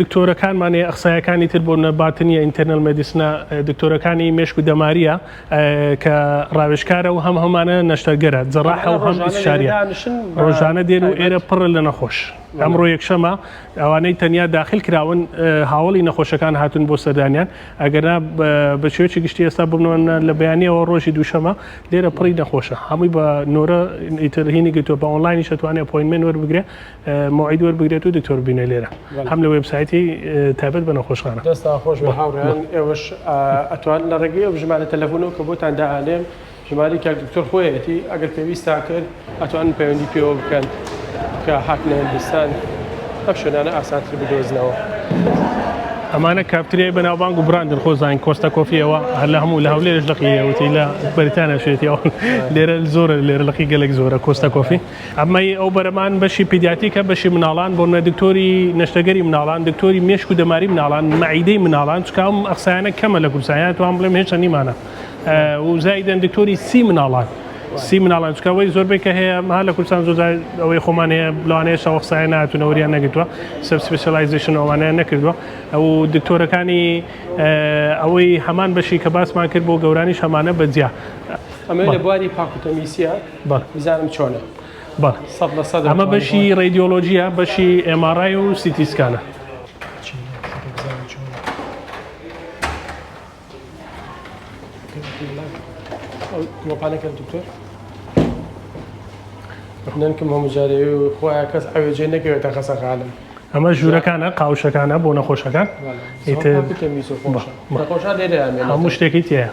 دکتۆرەکانمان هەیە ئەخسایەکانی تر بۆ نمونە باتنیە internal medicine ە دکتۆرەکانی مێشک و دەماریە کە ڕاوێژکارە و هەم هەمانە نەشتەرگەرە جەڕاحە و هەم ئیستشاریە ڕۆژانە دێن و ئێرە پڕە لە نەخۆش ئەمڕۆ یەکشەمە ئەوانەی تەنیا داخل کراون هاوڵی نەخۆشەکان هاتون بۆ سەردانیان ئەگەرنا بە شێوەیەکی گشتی ئێستا بمنەوە لە بەیانیەوە ڕۆژی دووشەمە لێرە پڕی نەخۆشە هەمووی بە نۆرە ئیتر هینی گرتووە بە ئۆنلاینیش ئەتوانێ appointment وەربگرێ مەوعید وەربگرێت و دکتۆر ببینێ لێرە هەم لە وێبسایتی تایبەت بە نەخۆشخانە. دەستتان خۆش بێت هاوڕێیان ئێوەش ئەتوان لە ڕێگەی ئەو ژمارە تەلەفۆنەوە کە بۆتان دائەنێم ژمارەی کاک دکتۆر خۆیەتی ئەگەر پێویستان کرد ئەتوانن پەیوەندی پێوە بکەن کە هاتنە هندستان ئەم شوێنانە ئاسانتر بدۆزنەوە. ئەمانە کافتریای بەناوبانگ و براندن خۆ زانین کۆستا کۆفیەوە هەر لە هەموو لە هەولێرش لقی هەیە وتی لە بەریتانیا شێتی ئەوە لێرە زۆرە لێرە لقی گەلێک زۆرە کۆستا کۆفی ئەمەی ئەو بەرەمان بەشی pediatric ە بەشی مناڵان بۆ نمونە دکتۆری نەشتەگەری مناڵان دکتۆری مێشک و دەماری مناڵان مەعیدەی مناڵان چونکە ئەم ئەخسایانە کەمە لە کوردستان یان توان بڵێم هێشتا نیمانە و زایدەن دکتۆری سی مناڵان سی مناڵان چونکە ئەوەی زۆربەی کە هەیە ها لە کوردستان زۆر جار ئەوەی خۆمان هەیە لەوانەیە هێشتا ئەخسایە نەهاتوونە وەریان نەگرتووە sub specialization ئەوانەیان نەکردووە ئەو دکتۆرەکانی ئەوەی هەمان بەشی کە باسمان کرد بۆ گەورانیش هەمانە بە جیا. ئەمەوێ لە بواری پاک و تەمیسیە بزانم چۆنە. بەڵێ 100% ئەمە بەشی ڕادیۆلۆجیە بەشی MRI و CT scan ە. گڵۆپانەکەن دکتۆر نەنکم هەموو جارێ خۆیان کەس ئەوێ جێ نەکەوێتە خەسەخانم. ئەمە ژوورەکانە قاوشەکانە بۆ نەخۆشەکان ئیتر نەخۆشان لێرە هەموو شتێکی تێیە.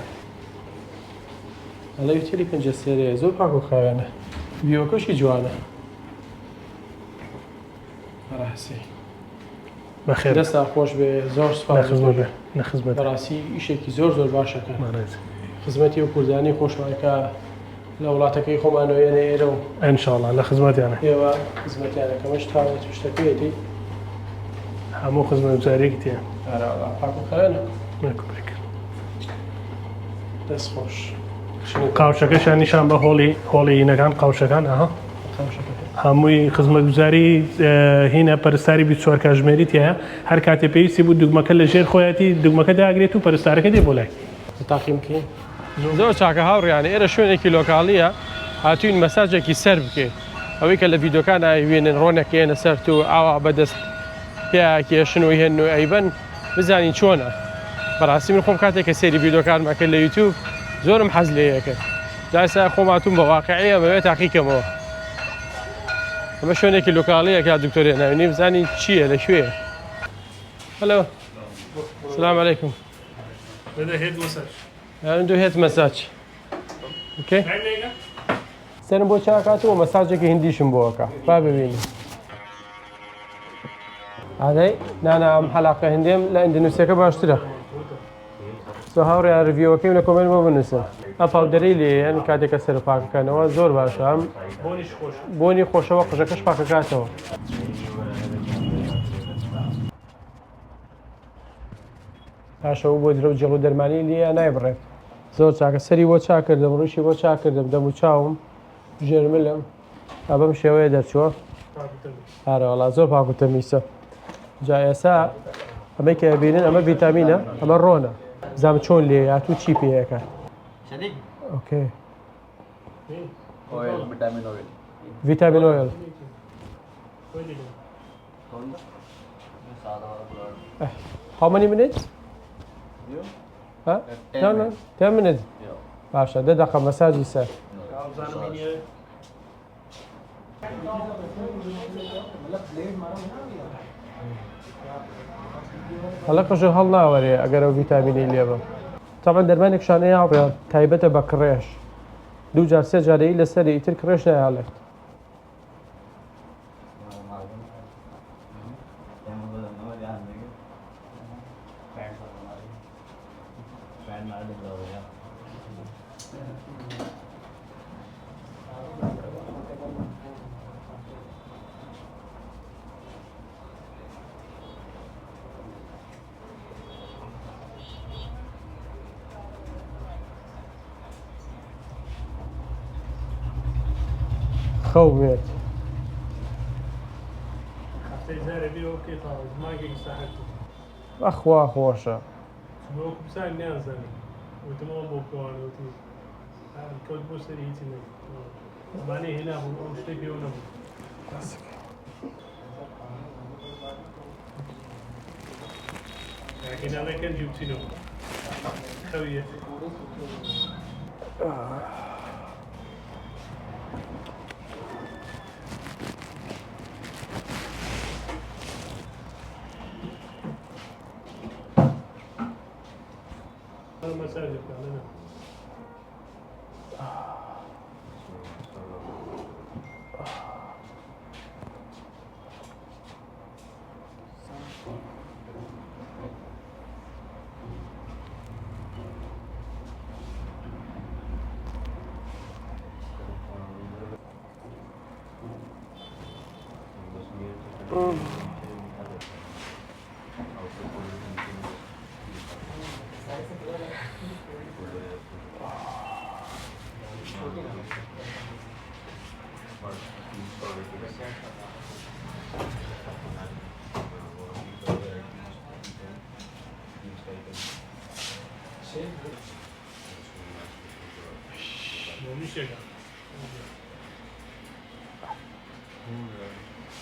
ئەڵێ هوتێلی پەنجەسێرەیە زۆر پاک و خاوێنە ویوەکەشی جوانە بەڕاستی بەخێر دەستان خۆش بێ زۆر سوپاس نەخزمەت بێ نەخزمەت بەڕاستی ئیشێکی زۆر زۆر باشەکە خزمەتی و کوردانی خۆشمان کە لە وڵاتەکەی خۆمانەوە یەنە ئێرە و ئینشاڵڵا لە خزمەتیانە ئێوە خزمەتیانە کەمەش تاوێت شتەکەیەتی هەموو خزمەتگوزاریەکی تێ پاک و خاوێنە دەست خۆش قاوشەکەشیان نیشان بە هۆڵی هۆڵی هینەکان قاوشەکان ئەها هەمووی خزمەتگوزاری هینە پەرستاری 24 کاتژمێری تایە هەر کاتێ پێویستی بوو دوگمەکە لە ژێر خۆیەتی دوگمەکە داگرێت و پەرستارەکە دێ بۆ لای تاقیم بکەین زۆر چاکە هاوڕیان ئێرە شوێنێکی لۆکاڵیە هاتوین مەساجێکی سەر بکەین ئەوەی کە لە ڤیدۆکان ئەیوێنن ڕۆنێک ئێنە سەرت و ئاوا بەدەست پیاکێشن و هێن و ئەیبەن بزانین چۆنە بەڕاستی من خۆم کاتێک کە سەیری ڤیدۆکانم ئەکرد لە یوتیوب زۆرم حەز لێ ئەکرد جا ئێستا خۆم هاتووم بە واقعی ئەمەوێت تاقیکەمەوە ئەمە شوێنێکی لۆکاڵیە کە دکتۆر هێناوینی بزانین چییە لە کوێیە هەلۆ سلام علیکم do head massage okay سەرم بۆ چاکات و مەساجێکی هندیشم بۆ ئەکا با ببینین ئادەی نانا ئەم حەلاقە هندێم لە ئیندونیسیەکە باشترە so هاوڕێیان review ەکەیم لە comment بۆ بنووسن ئەم powder ەی لێیەن کاتێک کە سەر پاکەکەنەوە زۆر باشە ئەم بۆنی خۆشەوە قژەکەش پاکەکاتەوە. پاشەوە بۆ درەو جێڵ و دەرمانی لێیە نایبڕێت. زۆر چاکە سەری بۆ چاک کردم ڕووشی بۆ چاک کردم دەم و چاوم ژێر ملم ئا بەم شێوەیە دەرچووە ئارەوەڵا زۆر پاک و تەمیسە جا ئێسا ئەمەی کە بینن ئەمە ڤیتامینە ئەمە ڕۆنە زام چۆن لێ هاتوو چی پێیەکە okay vitamin oil How many minutes? Huh? No, no, 10 minutes. باشە دە دەقە مەساجی سەر. هەڵە قژە هەڵ ناوەرێ ئەگەر ئەو ڤیتامینەی لێبە. تەبعەن دەرمانێک شانەیە هاوڕێیان تایبەتە بە کڕێش دوو جار سێ جارەی لەسەری ئیتر کڕێش نایاڵێت. خەو بێت. بەخوا خۆشە.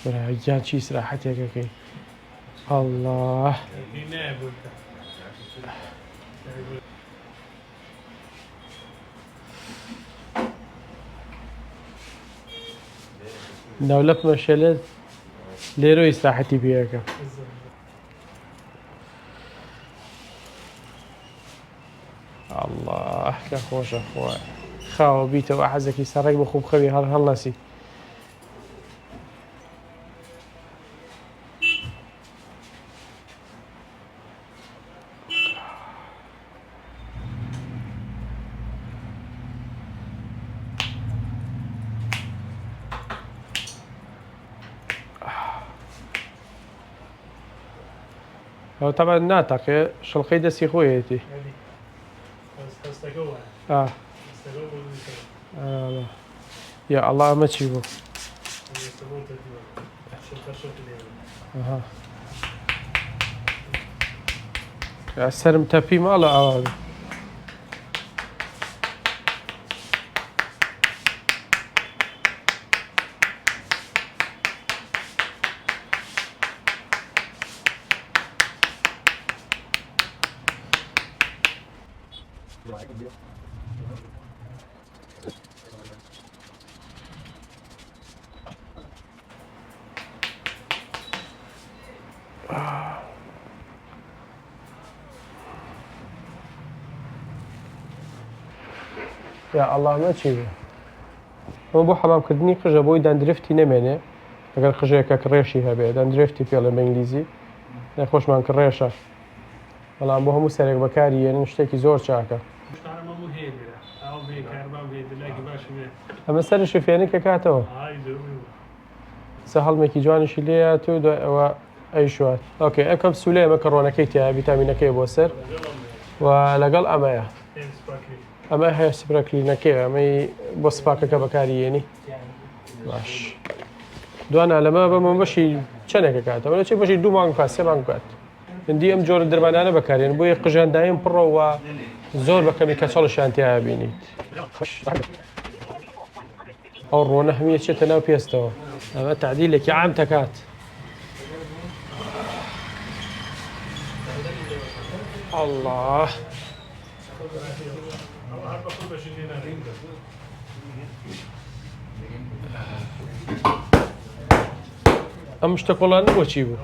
برا گیان چی ئیسراحەتێکەکەی ئەڵڵا. ناولەپمە شێلێت لێرە ئیسراحەتی پێەکە. ئەڵڵا کە خۆشە خۆی خاوە بیتەوە حەزەکی سەڕێک بە خوب خەوی هەڵ هەڵنەسی. ئەو تەبعەن ناتەقێ شڵقەی دەستی خۆیەتی. یا ئەڵا ئەمە چی بوو؟ سەرم تەپی ماڵە ئاوا بێ. یا ئەڵا ئەمە چی بوو؟ ئەمە بۆ حەمامکردنی قژە بۆی دەندرفتی نەمێنێ ئەگەر قژێکە کڕێشی هەبێ دەندرفتی پێڵێن بە ئینگلیزی نەخۆشمان کڕێشە بەڵام بۆ هەموو سەرێک بەکاری یەنن شتێکی زۆر چاکە. ئەمە سەرشی فێنکە کاتەوە سە هەڵمێکی جوانیشی لێیات و دوای ئەوە ئەیشوات ئۆکەی ئەم کەپسولەیە ئەمە کە ڕۆنەکەی تایە ڤیتامینەکەی بۆ سەر و لەگەڵ ئەمەیە ئەمە هەیە سپرەکلینەکەی ئەمەی بۆ سپاکەکە بەکاری یێنی باش دوانا لەمە بەمە بەشی چەندێکە کاتەوە لە چی بەشی دوو مانگ بکات سێ مانگ بکات هندی ئەم جۆرە دەرمانانە بەکارێن بۆیە قژیان دایم پڕەوە زۆر بە کەمی کەچەڵشیان تیا بینیت ئەو ڕۆنە هەمیە چێتە ناو پێستەوە ئەمە تعدیلێکی عام تەکات الله ئەم شتە کۆڵانە بۆچی بوو؟